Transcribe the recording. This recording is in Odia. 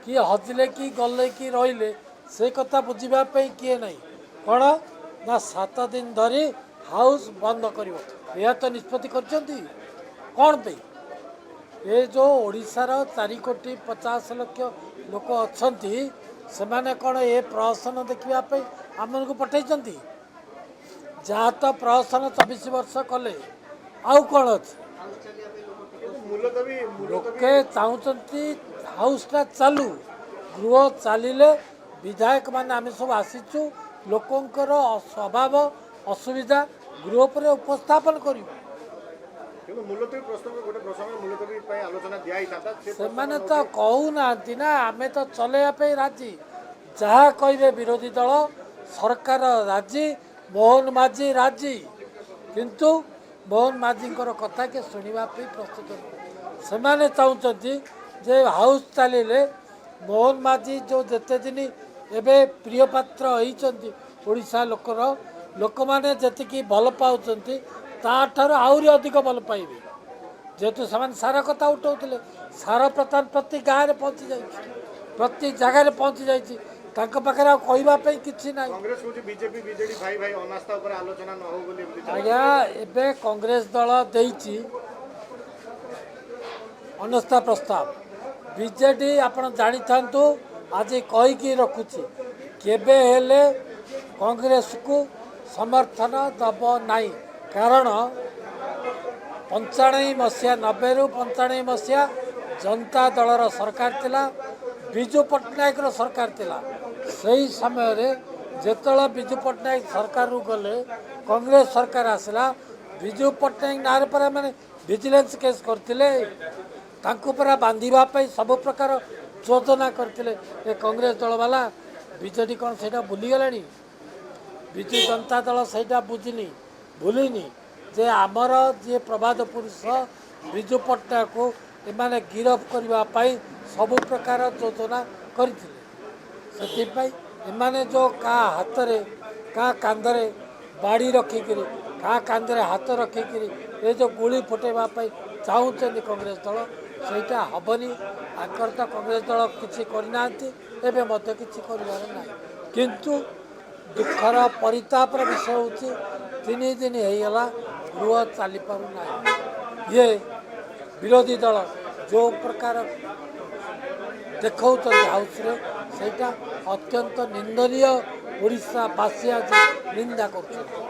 କିଏ ହଜିଲେ କି ଗଲେ କି ରହିଲେ ସେ କଥା ବୁଝିବା ପାଇଁ କିଏ ନାହିଁ। କ'ଣ ନା 7 ଦିନ ଧରି ହାଉସ୍ ବନ୍ଦ କରିବ, ଏହା ତ ନିଷ୍ପତ୍ତି କରିଛନ୍ତି। କ'ଣ ପାଇଁ? ଏ ଯେଉଁ ଓଡ଼ିଶାର 4 କୋଟି 50 ଲକ୍ଷ ଲୋକ ଅଛନ୍ତି, ସେମାନେ କ'ଣ ଏ ପ୍ରହସନ ଦେଖିବା ପାଇଁ ଆମମାନଙ୍କୁ ପଠାଇଛନ୍ତି? ଯାହା ତ ପ୍ରହସନ 24 ବର୍ଷ କଲେ, ଆଉ କ'ଣ ଅଛି? ମୁଲତବୀ ମୁଲତବୀ। ଲୋକେ ଚାହୁଁଛନ୍ତି ହାଉସ୍ଟା ଚାଲୁ। ଗୃହ ଚାଲିଲେ ବିଧାୟକମାନେ, ଆମେ ସବୁ ଆସିଛୁ, ଲୋକଙ୍କର ସ୍ୱଭାବ ଅସୁବିଧା ଗୃହ ଉପରେ ଉପସ୍ଥାପନ କରିବୁ। କିନ୍ତୁ ମୁଲତବୀ ପ୍ରସ୍ତାବ, ଗୋଟେ ପ୍ରସଙ୍ଗ ମୁଲତବୀ ପାଇଁ ଆଲୋଚନା ଦିଆ ହେଇଥାନ୍ତା, ସେ ସେମାନେ ତ କହୁନାହାନ୍ତି ନା। ଆମେ ତ ଚଲେଇବା ପାଇଁ ରାଜି। ଯାହା କହିବେ ବିରୋଧୀ ଦଳ, ସରକାର ରାଜି, ମୋହନ ମାଝୀ ରାଜି। କିନ୍ତୁ ମୋହନ ମାଝୀଙ୍କର କଥା କିଏ ଶୁଣିବା ପାଇଁ ପ୍ରସ୍ତୁତ ନୁହେଁ। ସେମାନେ ଚାହୁଁଛନ୍ତି ଯେ ହାଉସ୍ ଚାଲିଲେ ମୋହନ ମାଝୀ ଯେଉଁ ଯେତେ ଦିନ ଏବେ ପ୍ରିୟ ପାତ୍ର ହେଇଛନ୍ତି, ଓଡ଼ିଶା ଲୋକର ଲୋକମାନେ ଯେତିକି ଭଲ ପାଉଛନ୍ତି, ତାଠାରୁ ଆହୁରି ଅଧିକ ଭଲ ପାଇବେ। ଯେହେତୁ ସେମାନେ ସାର କଥା ଉଠାଉଥିଲେ, ସାର ବର୍ତ୍ତମାନ ପ୍ରତି ଗାଁରେ ପହଞ୍ଚି ଯାଇଛି, ପ୍ରତି ଜାଗାରେ ପହଞ୍ଚି ଯାଇଛି। ତାଙ୍କ ପାଖରେ ଆଉ କହିବା ପାଇଁ କିଛି ନାହିଁ। କଂଗ୍ରେସ କହୁଛି ବିଜେପି ବିଜେଡି ଭାଇ ଭାଇ, ଅନାସ୍ଥା ଉପରେ ଆଲୋଚନା ନ ହଉ ବୋଲି ଏମିତି ଚାଲିଛି। ଆଜ୍ଞା, ଏବେ କଂଗ୍ରେସ ଦଳ ଦେଇଛି ଅନାସ୍ଥା ପ୍ରସ୍ତାବ। ବିଜେଡି, ଆପଣ ଜାଣିଥାନ୍ତୁ, ଆଜି କହିକି ରଖୁଛି, କେବେ ହେଲେ କଂଗ୍ରେସକୁ ସମର୍ଥନ ଦେବ ନାହିଁ। କାରଣ 95 ମସିହା, 90ରୁ 95 ମସିହା ଜନତା ଦଳର ସରକାର ଥିଲା, ବିଜୁ ପଟ୍ଟନାୟକର ସରକାର ଥିଲା। ସେଇ ସମୟରେ ଯେତେବେଳେ ବିଜୁ ପଟ୍ଟନାୟକ ସରକାରରୁ ଗଲେ, କଂଗ୍ରେସ ସରକାର ଆସିଲା। ବିଜୁ ପଟ୍ଟନାୟକ ନାଁରେ ପରା ମାନେ ଭିଜିଲାନ୍ସ କେସ୍ କରିଥିଲେ। ତାଙ୍କୁ ପରା ବାନ୍ଧିବା ପାଇଁ ସବୁ ପ୍ରକାର ଯୋଜନା କରିଥିଲେ ଏ କଂଗ୍ରେସ ଦଳବାଲା। ବିଜେଡି କ'ଣ ସେଇଟା ଭୁଲିଗଲାଣି? ବିଜୁ ଜନତା ଦଳ ସେଇଟା ବୁଝିନି, ଭୁଲିନି ଯେ ଆମର ଯିଏ ପ୍ରବାଦ ପୁରୁଷ ବିଜୁ ପଟ୍ଟନାୟକକୁ ଏମାନେ ଗିରଫ କରିବା ପାଇଁ ସବୁ ପ୍ରକାର ଯୋଜନା କରିଥିଲେ। ସେଥିପାଇଁ ଏମାନେ ଯେଉଁ କାହା ହାତରେ, କାହା କାନ୍ଧରେ ବାଡ଼ି ରଖିକିରି, କାହା କାନ୍ଧରେ ହାତ ରଖିକିରି ଏ ଯେଉଁ ଗୁଳି ଫୁଟେଇବା ପାଇଁ ଚାହୁଁଛନ୍ତି କଂଗ୍ରେସ ଦଳ, ସେଇଟା ହେବନି। ଆଙ୍କର ତ କଂଗ୍ରେସ ଦଳ କିଛି କରିନାହାନ୍ତି, ଏବେ ମଧ୍ୟ କିଛି କରିବାର ନାହିଁ। କିନ୍ତୁ ଦୁଃଖର ପରିତାପର ବିଷୟ ହେଉଛି, 3 ଦିନ ହେଇଗଲା, ଗୃହ ଚାଲିପାରୁନାହିଁ। ଇଏ ବିରୋଧୀ ଦଳ ଯେଉଁ ପ୍ରକାର ଦେଖାଉଛନ୍ତି ହାଉସ୍ରେ, ସେଇଟା ଅତ୍ୟନ୍ତ ନିନ୍ଦନୀୟ। ଓଡ଼ିଶାବାସୀ ଆଜି ନିନ୍ଦା କରୁଛନ୍ତି।